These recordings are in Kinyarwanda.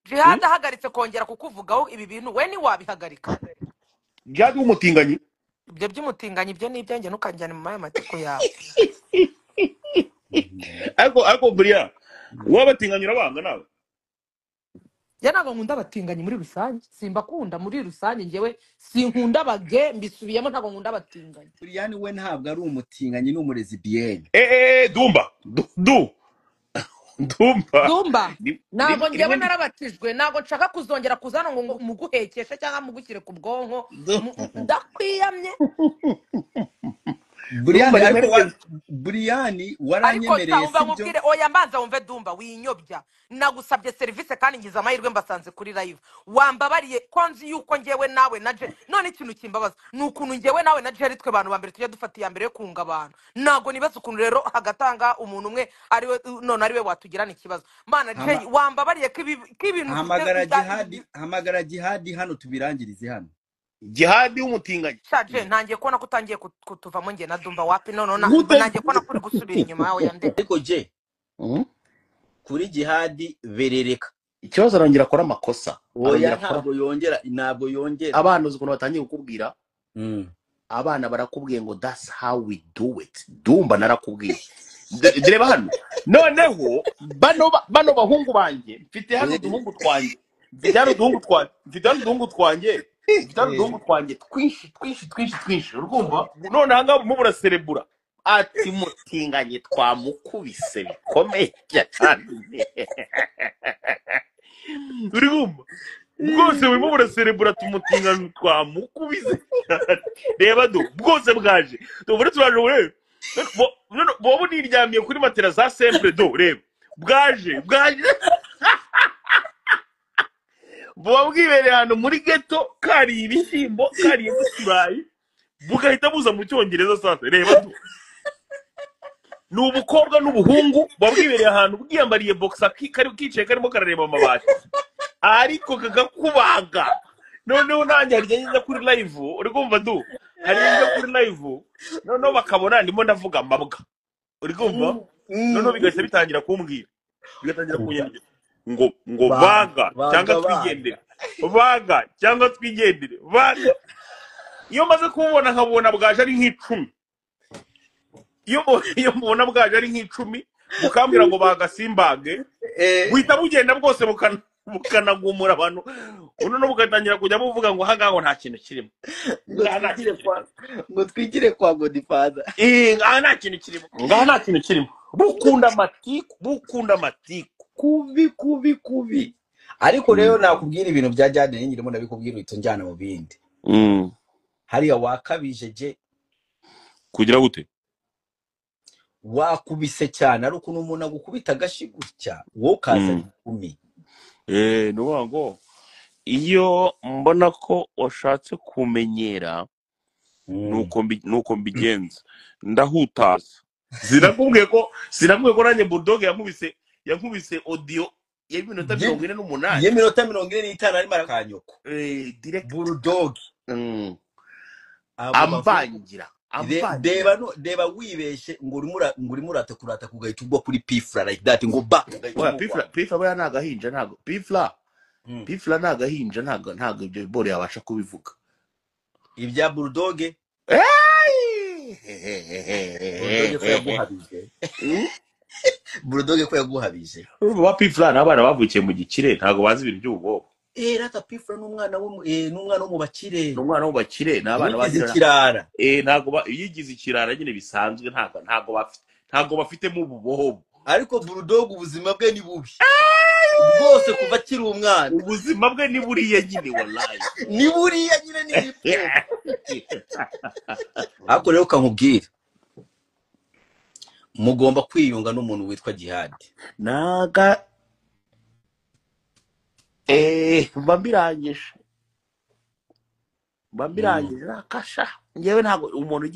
Jihad ahagaritse kongera kukuvugaho ibi bintu, we ntiwabihagarika. Jihad w'umutinganyi. Ibyo by'umutinganyi ibyo ni ibyanjye, ntukanjyane mu maya matiko yawe. Ariko buriya uwabatinganya urabanga nawe. Njye ntabwo nkunda abatinganyi muri rusange, simbakunda muri rusange. Njyewe sinkunda abage, mbisubiyemo, ntabwo nkunda abatinganyi. Buriyani we ntabwo ari umutinganyi, ni umurezibiyeni. Dumba du du Dumba. Dumba, ntabwo njyewe rimwe narabatijwe, ntabwo nshaka kuzongera kuzana ngo muguhekeshe cyangwa mugushyire ku bwonko. Ndakwiyamye. Buriyani Dumba rimwe ariko wa rigeze Buriyani Ariko waranyemereye sa umva sibyo? Nkubwire, oya, mbanza wumve. Dumba, winyobya. Nagusabye serivisi kandi ngize amahirwe mbasanze kuri live. Wambabariye ko nzi yuko ngewe nawe na Je, none ikintu kimbabaza ni ukuntu ngewe nawe na Je ari twe bantu ba mbere tujya dufata iya mbere yo kunga abantu. Ntabwo nibaza ukuntu rero hagatanga umuntu umwe ariwe none ariwe watugirana ikibazo. Mana Je, Hama wambabariye ko ko ibintu ufite hamagara Jihadi, hamagara Jihadi hano tubirangirize hano. Jihad w'umutinganyi. Shaje, ntangiye kubona ko utangiye kutuvamo nge na Dumba. Wapi, none Gute? Ntangiye kubona ko uri gusubira inyuma yawe ya ndetse. Ariko je kuri Jihadi berereka. Ikibazo, arongera akora amakosa. Oya. Arongera akora. Ntabwo yongera, ntabwo yongera. Abana uzi ukuntu batangiye kukubwira? Abana barakubwiye ngo "That's how we do it." Dumba, narakubwiye. Reba hano noneho bano bahungu banjye mfite hano, uduhungu twanjye mfite hano, uduhungu twanjye mfite hano, uduhungu twanjye mfite hano, uduhungu twanjye twinshi twinshi twinshi twinshi, urumva? None aha ngaha murimo muraserebura ati mutinganye twamukubise bikomeye cyane, uri kumva? Bwose burimo buraserebura, tumutinganye twamukubise cyane. Reba do, bwose bwaje do, buri turaje urebe bobo niryamiye kuri matera za sempre do. Reba bwaje, bwaje buba bwibereye ahantu muri ghetto, kariye ibishyimbo, kariye n'uturayi, bugahita buza mu cyongereza. Sasa reba do, ni ubukobwa n'ubuhungu, buba bwibereye ahantu bwiyambariye boxer, kari kicaye karimo karareba amabati, ariko kakakubaga. Noneho nanjye hari igihe njya kuri live, uri kumva du? Hari igihe njya kuri live, noneho bakabona ndimo ndavuga amabwa, uri kumva? Noneho bigahita bitangira kumbwira, bigatangira kunyandikira ngo baga baga cyangwa baga baga twigendere, baga cyangwa twigendere, baga. Iyo maze kububona nkabubona bwaje ari nk'icumi, iyo mubona bwaje ari nk'icumi bukambwira ngo baga simbage, buhita bugenda bwose bukanagumura abantu, noneho bugatangira kujya buvuga ngo aha ngaha ngo nta kintu kirimo, ngo ngaha nta twigire kintu kwa kirimo, ngo twigire kwa Godfather. Ngaha nta kintu kirimo, ngaha nta kintu kirimo. Bukunda amatiku, bukunda amatiku. Kubi kubi kubi. Ariko rero nakubwira ibintu bya Jade nyirimo, ndabikubwira uhita unjyana mu bindi. Hariya wakabije je. Kugira gute? Wakubise cyane, ari ukuntu umuntu agukubita agashi gutya, wowe ukazana ikumi. Ni ukuvuga ngo iyo mbona ko washatse kumenyera, nuko mbigenza, ndahutaza. Sinakubwiye ko nanjye Bulldog yankubise audio y'iminota 48? Y'iminota 45 arimo arakanyoko. Direct. Bulldog abo bavuga amvangira amvangira. Reba no, reba wibeshe ngo urimo ngo urimo urata kurata, ugahita ugwa kuri Pifla like that, ngo ba ugahita Oya, umugwa. Pifla, Pifla buriya ni agahinja, ntabwo Pifla, Pifla ni agahinja, ntabwo ibyo biboro yabasha kubivuga. Ibya Bulldog? Bulldog ko yaguhabije? Bulldog ko yaguhabije? Urumva ba Pifla ni abana bavukiye mu gikire, ntabwo bazi ibintu by'ubwoko. Rata Pifla n'umwana wo n'umwana wo mu bakire. Ni umwana wo mu bakire, ni abana yigize bagira ikirara. Ntabwo yigize ikirara nyine bisanzwe, ntabwo bafitemo ububobo. Ariko Bulldog ubuzima bwe ni bubi bwose kuva akiri umwana. Ubuzima bwe ni buriya nyine, wallahi. Ni buriya nyine, ni hip hop. Ariko rero kankubwira, mugomba kwiyunga n'umuntu witwa Jihad. Naga mba mbirangije, mba mbirangije nakasha. Ngewe ntabwo umuntu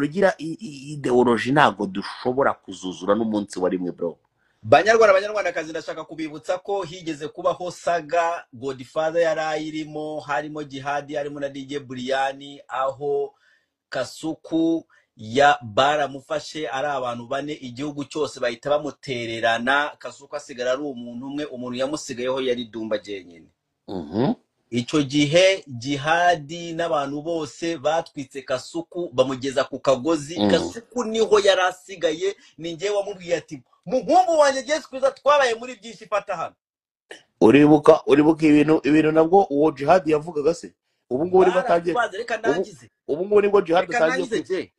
ugira idéologie, ntabwo dushobora kuzuzura n'umunsi wa rimwe, bro. Banyarwanda, banyarwandakazi, ndashaka kubibutsa ko higeze kubaho saga Godfather yari ayirimo, harimo Jihadi, harimo na DJ Buriyani, aho Kasuku Ya baramufashe ari abantu bane, igihugu cyose bahita bamutererana. Kasuku asigara ari umuntu umwe, umuntu yamusigayeho yari Dumba jyenyine. Icyo gihe Jihadi n'abantu bose batwitse Kasuku bamugeza ku kagozi. Kasuku niho yari asigaye, ni njyewe wamubwiye ati muhungu wanjye Yesu Kristo twabaye muri byinshi, fata hano. Uribuka ibintu nabwo uwo Jihadi yavugaga se? Ubu ngubu nibwo atangiye, Barakubaze, reka ubu ndangize, ubu ngubu nibwo Jihadi reka atangiye ndangize ku je.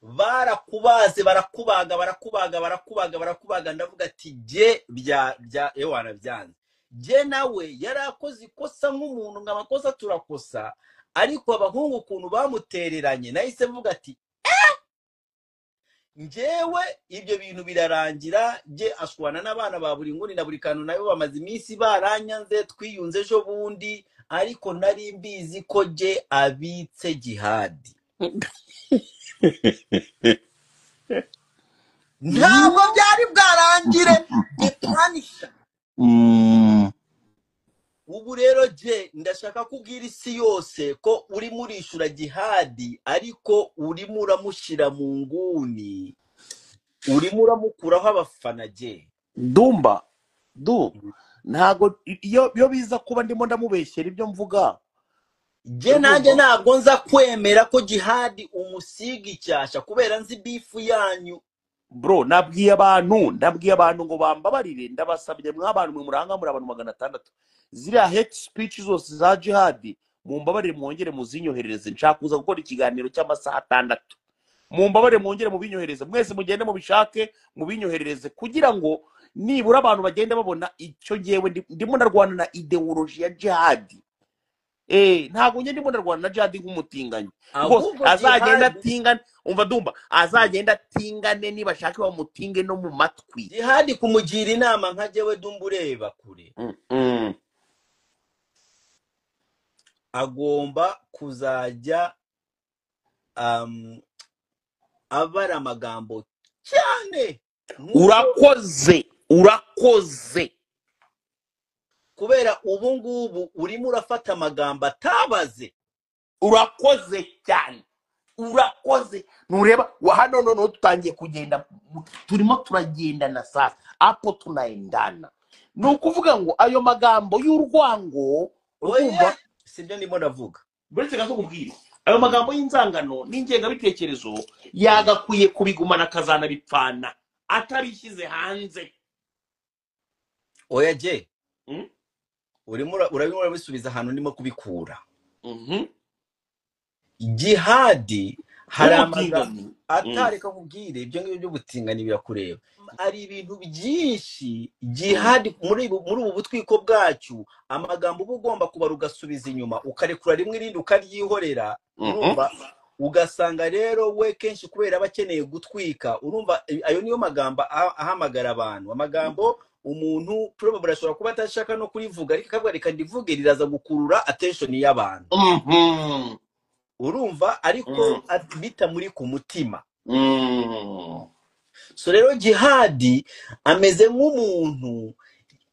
Barakubaze, barakubaga, barakubaga, barakubaga, barakubaga. Ndavuga ati jye bya ewana byanze. Jye nawe yari akoze ikosa nk'umuntu, ngo amakosa turakosa, ariko abahungu ukuntu bamutereranye nahise mvuga ati njyewe ibyo bintu birarangira. Jye ashwana n'abana ba buri nguni na buri kantu, nabo bamaze iminsi baranyanze, twiyunze ejo bundi, ariko nari mbizi ko jye abitse Jihadi. Ntabwo byari bwarangire the punisher. Ubu rero je ndashaka kubwira isi yose ko urimo urishura Jihadi, ariko urimo uramushyira mu nguni, urimo uramukuraho abafana je. Dumba du ntago iyo biza kuba ndimo ndamubeshyera ibyo mvuga. Je nanjye Urumva? ntabwo nza kwemera ko Jihadi umusiga icyasha kubera nzi bifu yanyu. Bro, nabwiye abantu ngo bambabarire, ndabasabye mwabantu mwe muranga muri abantu 600, ziriya hate speech zose za Jihadi mumbabarire mwongere muzinyoherereze, nshaka kuza gukora ikiganiro cy'amasaha 6. Mumbabarire mwongere mubinyohereze, mwese mugende mubishake mubinyoherereze, kugira ngo nibura abantu bagende babona icyo ngewe ndimo ndarwana na ideology ya Jihadi. Ntabwo njye ndimo ndarwana na Jihadi nk'umutinganyi rwose, Ahubwo azagenda Jihadi atingane, umva Dumba, azagenda atingane, niba ashaka bamutinge no mu matwi. Jihadi kumugira inama nka jewe Dumba ureba kure, agomba kuzajya abara amagambo cyane nk'uko Urakoze kubera ubu ngubu urimo urafata amagambo atabaze. Urakoze cyane, urakoze. Nureba hano noneho tutangiye kugenda, turimo turagendana sasa, apo tunaendana. Ni ukuvuga ngo ayo magambo y'urwango, urumva? Oya, sibyo ndimo ndavuga. Buretse gato kubwira ayo magambo y'inzangano n'ingengabitekerezo yagakwiye kubigumana akazanabipfana atabishyize hanze. Oya je, urimo urabimo urabisubiza ahantu ndimo kubikura. Jihadi hari amagambo Nk'umutinganyi. atareka kubwire ibyo ngibyo by'ubutinganyi birakureba. Ari ibintu byinshi Jihadi muri ubu butwiko bwacu, amagambo uba ugomba kubara ugasubiza inyuma, ukarekura rimwe irindi ukaryihorera, urumva? Ugasanga rero we kenshi kubera aba akeneye gutwika, urumva ayo niyo magambo ahamagara abantu. Amagambo umuntu probably ashobora kuba atashaka no kurivuga, ariko akavuga reka ndivuge, riraza gukurura attention y'abantu. Urumva? Ariko bitamuri ku mutima. So rero Jihadi ameze nk'umuntu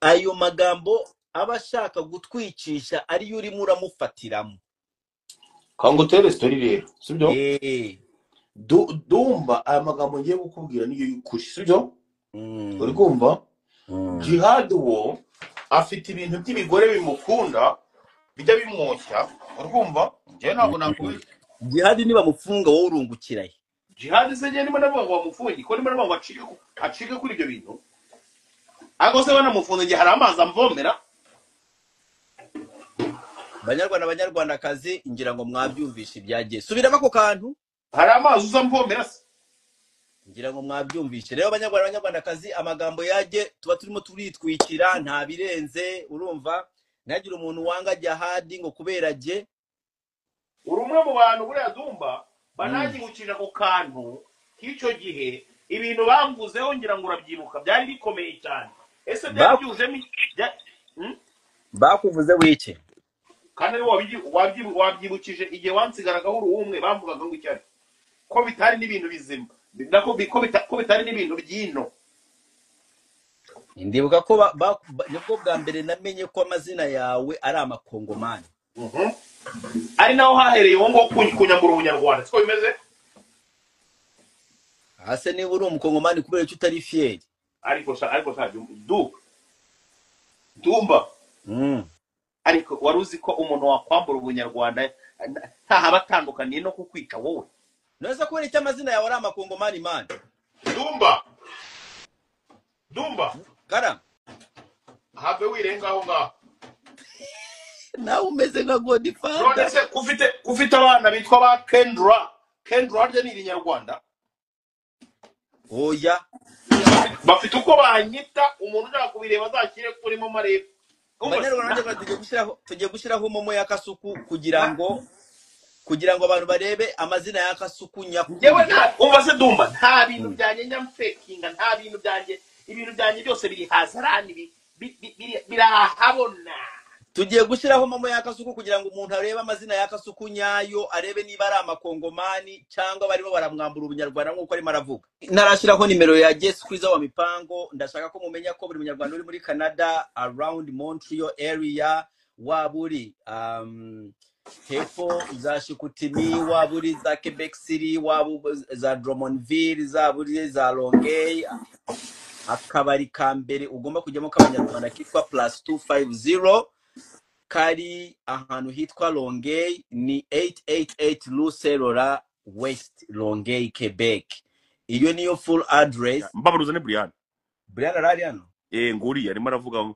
ayo magambo aba ashaka gutwicisha ariyo urimo uramufatiramo. Kangutere story rero, sibyo? Dumba aya magambo ngiye kukubwira niyo y'ukuri, sibyo? Uri kumva? Jihadi wo afite ibintu by'ibigore bimukunda bijya bimwoshya, urumva? Njye ntabwo nakubeshya. Jihadi nibamufunga wowe urungukira he? Jihadi se njye ndimo ndavuga ngo bamufunge, ko ndimo ndavuga ngo acike kuri ibyo bintu. Ariko se banamufunze njye hari amazi amvomera. Banyarwanda banyarwandakazi, ngira ngo mwabyumvishe ibyagiye. Subiramo ako kantu. Hari amazi uzamvomera se? Ngira ngo mwabyumvishe. Rero banyarwanda banyarwandakazi, amagambo yaje tuba turimo turitwikira, nta birenze, urumva? Ntihagire umuntu wanga Jihadi ngo kubera je. Uri umwe mu bantu buriya Dumba bananyibukije ako kantu k'icyo gihe, ibintu bamvuzeho ngira ngo urabyibuka, byari bikomeye cyane. Ese byari byujemo Bakuvuze wiki? Kandi wabyibukije igihe wansigaragaho uri umwe, bamvugaga ngo icyari ko bitari n'ibintu bizima, nako ko bitari n'ibintu by'ino. Ndibuka ko nibwo bwa mbere namenye ko amazina yawe ari amakongomani. Ari naho hahereye uwo ngo kunyambura ubunyarwanda, siko bimeze? Ase niba uri umukongomani, kubera icyo utari fier? Ariko sha du Dumba. Ariko wari uzi ko umuntu wakwambura ubunyarwanda ntahaba atandukaniye no kukwica wowe? None kubera icyo amazina yawe ari amakongomani, man? Dumba, Dumba. Kara. Have wirenga aho ngaho. Nawe umeze nka None Godfather. se ufite abana bitwa ba Kendra? Kendra harya ni irinyarwanda? Oya. Bafite uko banyita. Umuntu ushaka kubireba azashyire kuri mo marebe. Umva, Banyarwanda, tugiye gushyiraho momo ya Kasuku kugira ngo abantu barebe amazina ya Kasuku nyakuri. Njyewe nta, umva se Dumba, nta bintu byanjye njya mfakinga, nta bintu byanjye. Ibintu byanjye byose biri hazarani, birahabona. Tugiye gushyiraho momo ya Kasuku kugira ngo umuntu arebe amazina ya Kasuku nyayo, arebe niba ari amakongomani cyangwa barimo baramwambura ubunyarwanda nk'uko arimo aravuga. Ntarashyiraho nimero ya Jesi Kwiza wa Mipango, ndashaka ko mumenya ko buri munyarwanda uri muri Canada, around Montreal area, waba uri hepfo za Chicoutimi, waba uri za Quebec City, waba za Drummondville, zaba uri za Longueuil, akabari ka mbere ugomba kujyamo k'abanyarwanda kitwa Plus 250, kari ahantu hitwa Longueuil, ni 888 Rue Saint-Laurent West, Longueuil, Quebec. Iyo niyo full address. Mbabaruza ni Brian. Brian arari hano. Eh, nguriya arimo aravuga.